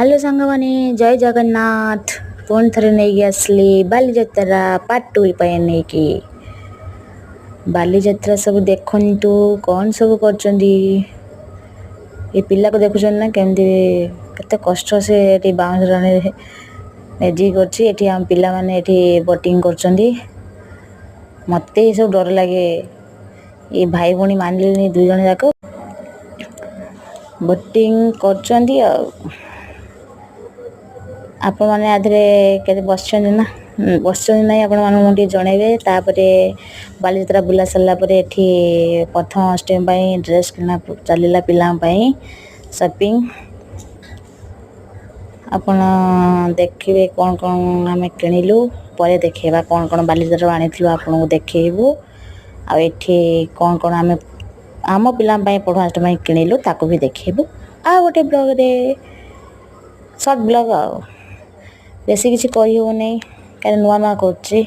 Hello ସାଙ୍ଗମାନେ, ଜୟ ଜଗନ୍ନାଥ। ପୁଣି ଥରେ ନେଇକି ଆସିଲି ବାଲିଯାତ୍ରା ପାର୍ଟ ଟୁ ପାଇଁ ନେଇକି। ବାଲିଯାତ୍ରା ସବୁ ଦେଖନ୍ତୁ, କ'ଣ ସବୁ କରୁଛନ୍ତି। ଏ ପିଲାକୁ ଦେଖୁଛନ୍ତି ନା, କେମିତି କେତେ କଷ୍ଟ ସେ ଏଠି ବାଉଁଶ ମ୍ୟାଜିକ୍ କରୁଛି। ଏଠି ଆମ ପିଲାମାନେ ଏଠି ବୋଟିଂ କରୁଛନ୍ତି। ମୋତେ ଏସବୁ ଡର ଲାଗେ। ଏ ଭାଇ ଭଉଣୀ ମାନିଲେନି, ଦୁଇ ଜଣ ଯାକ ବୋଟିଂ କରୁଛନ୍ତି। ଆଉ ଆପଣମାନେ ଆ ଦେହରେ କେତେ ବସିଛନ୍ତି ନା ବସିଛନ୍ତି ନାହିଁ, ଆପଣମାନଙ୍କୁ ଟିକେ ଜଣେଇବେ। ତାପରେ ବାଲିଯାତ୍ରା ବୁଲା ସାରିଲା ପରେ ଏଠି ପ୍ରଥମ ଅଷ୍ଟମୀ ପାଇଁ ଡ୍ରେସ୍ କିଣା ଚାଲିଲା, ପିଲାଙ୍କ ପାଇଁ ସପିଂ। ଆପଣ ଦେଖିବେ କ'ଣ କ'ଣ ଆମେ କିଣିଲୁ। ପରେ ଦେଖେଇବା କ'ଣ କ'ଣ ବାଲିଯାତ୍ରାରୁ ଆଣିଥିଲୁ, ଆପଣଙ୍କୁ ଦେଖେଇବୁ। ଆଉ ଏଠି କ'ଣ କ'ଣ ଆମେ ଆମ ପିଲାଙ୍କ ପାଇଁ ପଢ଼ୁଆଁ ଅଷ୍ଟମୀ ପାଇଁ କିଣିଲୁ, ତାକୁ ବି ଦେଖେଇବୁ ଆଉ ଗୋଟେ ବ୍ଲଗ୍ରେ, ସର୍ଟ ବ୍ଲଗ୍। ଆଉ ବେଶୀ କିଛି କହିହେଉନି, କାରଣ ନୂଆ ନୂଆ କରୁଛି।